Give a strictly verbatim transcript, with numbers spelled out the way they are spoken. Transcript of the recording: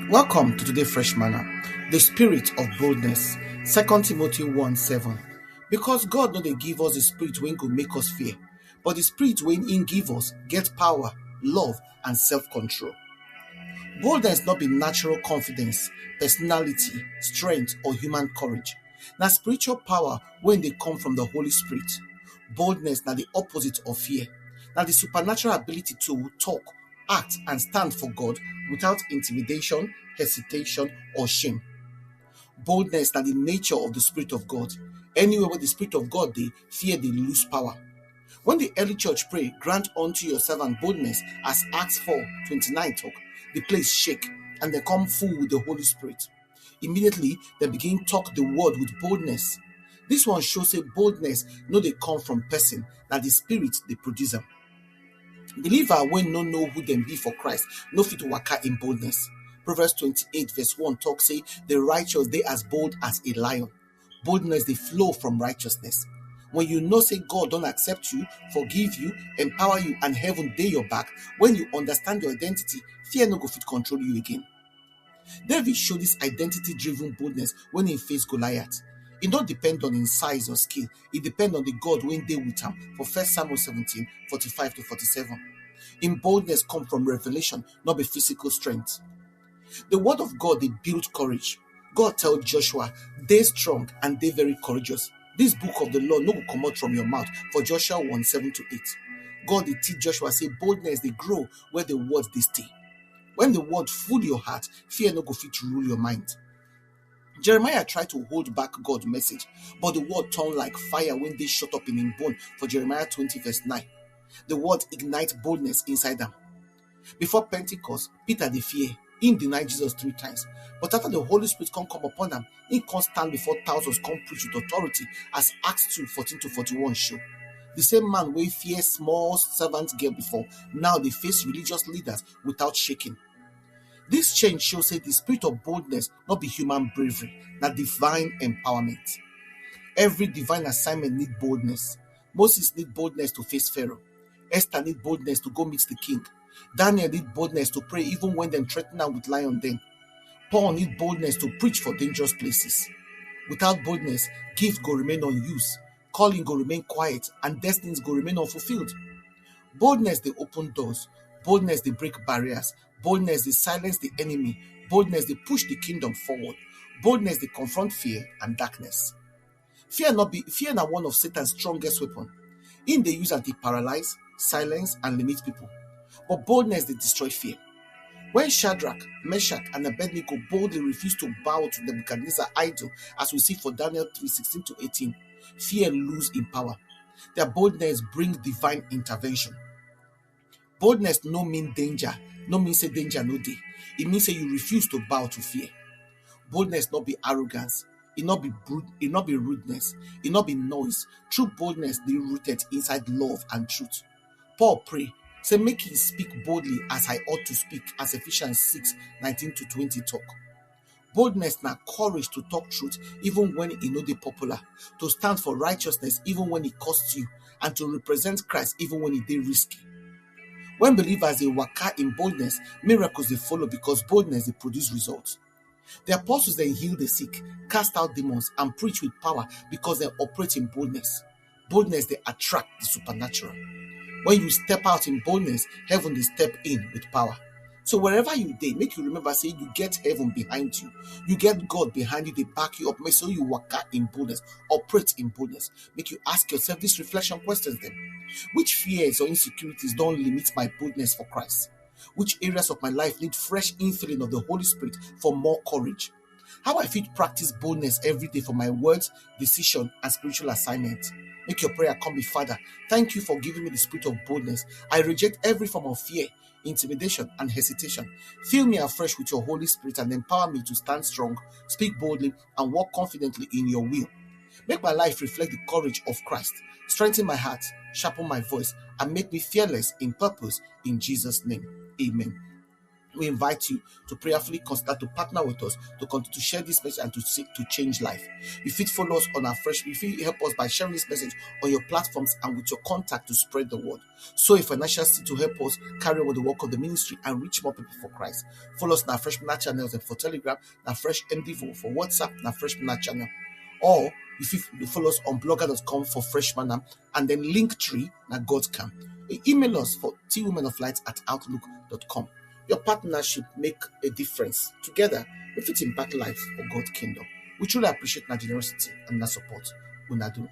Welcome to today Fresh Manna, the spirit of boldness, Second Timothy one seven. Because God no dey give us the spirit wey go make us fear, but the spirit wey im give us get power, love, and self-control. Boldness no be natural confidence, personality, strength, or human courage. Na spiritual power wey dey come from the Holy Spirit. Boldness na the opposite of fear. Na the supernatural ability to talk, act, and stand for God without intimidation, hesitation, or shame. Boldness na the nature of the Spirit of God. Anywhere where the Spirit of God dey, fear dey lose power. When the early church pray, "Grant unto your servant boldness," as Acts four twenty-nine talk, the place shake and they come full with the Holy Spirit. Immediately, they begin talk the word with boldness. This one shows say boldness no dey come from person, na the Spirit dey produce am. Believer wey no know who dem be for Christ no fit waka in boldness. Proverbs twenty-eight verse one talk say, "The righteous dey as bold as a lion." Boldness dey flow from righteousness. When you know say God don accept you, forgive you, empower you, and heaven dey your back, when you understand your identity, fear no go fit control you again. David show this identity-driven boldness when he face Goliath. E no depend on him size or skill, e depend on the God wey dey with am for First Samuel seventeen forty-five to forty-seven. Im boldness come from revelation, no be physical strength. The word of God dey build courage. God tell Joshua, "Dey strong and dey very courageous. This book of the law no go comot from your mouth," for Joshua one seven to eight. God dey teach Joshua say boldness dey grow where the word dey stay. When the word full your heart, fear no go fit rule your mind. Jeremiah try to hold back God message, but the word turn like fire wey dey shut up in him bone for Jeremiah twenty verse nine. The word ignite boldness inside am. Before Pentecost, Peter dey fear. Him deny Jesus three times. But after the Holy Spirit come come upon am, he come stand before thousands, come preach with authority, as Acts two fourteen to forty-one show. The same man wey fear small servant girl before, now dey face religious leaders without shaking. This change show say the spirit of boldness no be human bravery, na divine empowerment. Every divine assignment need boldness. Moses need boldness to face Pharaoh. Esther need boldness to go meet the king. Daniel need boldness to pray even when dem threaten am with lion den. Paul need boldness to preach for dangerous places. Without boldness, gift go remain unused, calling go remain quiet, and destinies go remain unfulfilled. Boldness dey open doors. Boldness dey break barriers. Boldness dey silence the enemy. Boldness dey push the kingdom forward. Boldness dey confront fear and darkness. Fear no be, fear na one of Satan's strongest weapon. Im dey use am to paralyze, silence, and limit people. But boldness dey destroy fear. When Shadrach, Meshach, and Abednego boldly refuse to bow to Nebuchadnezzar idol, as we see for Daniel three sixteen to eighteen, fear lose im power. Their boldness bring divine intervention. Boldness no mean danger, no mean say danger no dey. E mean say you refuse to bow to fear. Boldness no be arrogance, e no be bru-, e no be rudeness, e no be noise. True boldness dey rooted inside love and truth. Paul pray say, "Make he speak boldly as I ought to speak," as Ephesians six nineteen to twenty talk. Boldness na courage to talk truth even when e no dey popular, to stand for righteousness even when e cost you, and to represent Christ even when e dey risky. When believers dey waka in boldness, miracles dey follow because boldness dey produce results. The apostles dem heal the sick, cast out demons, and preach with power because dem operate in boldness. Boldness dey attract the supernatural. When you step out in boldness, heaven dey step in with power. So wherever you dey, make you remember say you get heaven behind you. You get God behind you, dey back you up. Make so you waka in boldness, operate in boldness. Make you ask yourself these reflection questions then. Which fears or insecurities don limit my boldness for Christ? Which areas of my life need fresh infilling of the Holy Spirit for more courage? How I fit practice boldness every day for my words, decision, and spiritual assignment? Make your prayer come be, "Father, thank you for giving me the spirit of boldness. I reject every form of fear, intimidation, and hesitation. Fill me afresh with your Holy Spirit and empower me to stand strong, speak boldly, and walk confidently in your will. Make my life reflect the courage of Christ. Strengthen my heart, sharpen my voice, and make me fearless in purpose, in Jesus' name. Amen." We invite you to prayerfully consider to partner with us to continue to share this message and to seek to change life. You fit follow us on our fresh, you fit help us by sharing this message on your platforms and with your contact to spread the word. So a financial seed to help us carry on with the work of the ministry and reach more people for Christ. Follow us on our Fresh Manna channels and for Telegram, na Fresh M D four, for WhatsApp, na Fresh Manna channel. Or you fit follow us on blogger dot com for Fresh Manna, and then Linktree na God Camp. Email us for T women of light at outlook dot com. Your partnership make a difference. Together, we fit impact life for God kingdom. We truly appreciate una generosity and una support. Una do.